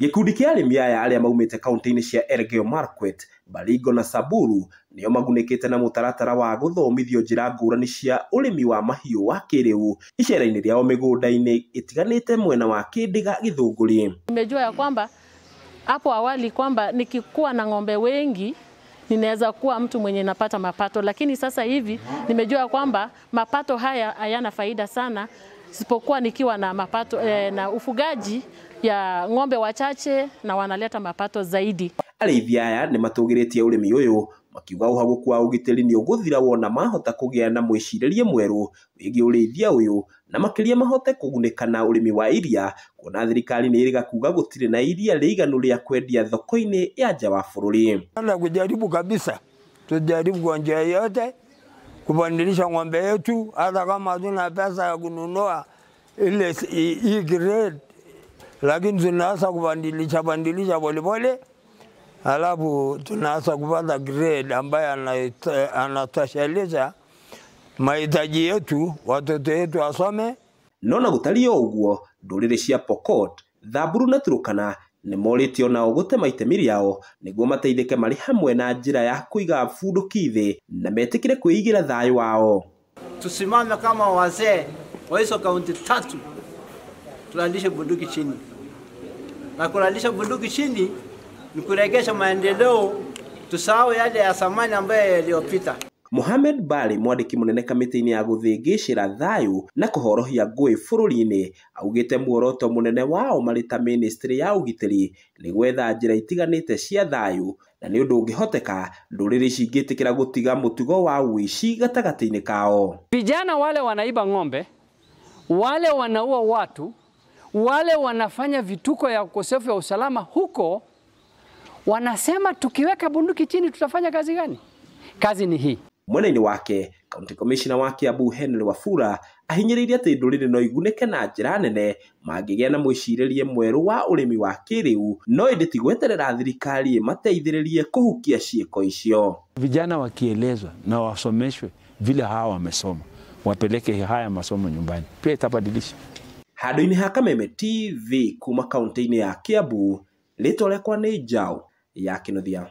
Gĩkundi kĩa arĩmi aya arĩa maumĩte kaunti-inĩ cia Elgeyo Marakwet, Baringo na Samburu nĩo magunĩkĩte na mũtaratara wa gũthomithio njĩra ngũrani cia ũrĩmi wa mahiũ wa kĩrĩu icera-inĩ rĩao mĩgũnda-inĩ ĩtiganĩte mwena wa Kĩndĩga Gĩthũngũri. Nimejua ya kwamba hapo awali kwamba nikikuwa na ng'ombe wengi ninaweza kuwa mtu mwenye napata mapato, lakini sasa hivi nimejua kwamba mapato haya hayana faida sana isipokuwa nikiwa na mapato na ufugaji ya ng'ombe wachache na wanaleta mapato zaidi. Arĩithi aya nĩ matũgĩrĩtie ũrĩmi ũyũ makiuga ũhagũku wa ũgitĩri nĩ ũgũthira wona mahota kũgĩa na mwĩcirĩrie mwerũ wĩgiĩ ũrĩithia ũyũ na makĩria mahote kũgunĩka na ũrĩmi wa iria kuona thirikari nĩ ĩrĩga kuga gũtirĩ na iria rĩiganu rĩa kwendia thoko-inĩ ya nja wa bũrũri. Na kujaribu kabisa, tujaribu kwa njia yote kubadilisha ng'ombe yetu, hata kama hatuna pesa ya kununua ile hii grade, lakini tunaanza kubadilisha badilisha polepole, alafu tunaanza kupata grade ambayo anatosheleza mahitaji yetu, watoto wetu wasome. No na gũtariĩ o ũguo, ndũrĩrĩ cia Pokot, Samburu na Turkana nĩ morĩtio nao gũtema itemi rĩao nĩguo mateithĩke marĩ hamwe na njĩra ya kũiga bunduki thĩ na metĩkĩre kwĩigĩra thayũ wao. Tusimame kama wazee wa hizo kaunti tatu, tulalishe bunduki chini, na kulalisha bunduki chini ni kuregesha maendeleo, tusahau yale ya zamani ambayo yaliyopita. Mohamed Bari, mwandĩki mũnene kamĩtĩ-inĩ ya gũthĩngĩcĩra thayũ na kũhorohia ngũĩ bũrũri-inĩ, augĩte muoroto mũnene wao marĩ ta ministry ya ũgitĩri nĩ gwetha njĩra itiganĩte cia thayũ na nĩ ũndũ ũngĩhoteka ndũrĩrĩ cingĩtĩkĩra gũtiga mũtugo wa ũici gatagatĩ-inĩ kao. Vijana wale wanaiba ng'ombe, wale wanaua watu, wale wanafanya vituko ya ukosefu wa usalama huko, wanasema tukiweka bunduki chini tutafanya kazi gani? Kazi ni hii. Mwena-inĩ wake, County Commissioner wa Kiambu Henry Wafula ahinyĩrĩirie atĩ ndũrĩrĩ no igunĩke na njĩra nene mangĩgĩa na mwĩcirĩrie mwerũ wa ũrĩmi wa kĩrĩu, no ĩndĩ ti gweterera thirikari ĩmateithĩrĩrie kũhukia ciĩko icio. Vijana wakielezwa na wasomeshwe vile hawa wamesoma, wapeleke haya masomo nyumbani, pia itabadilisha. Handũ-inĩ ha Kameme TV kuma kaunti-inĩ ya Kiambu, rĩtwa rĩakwa nĩ Njaũ ya Kĩnuthia.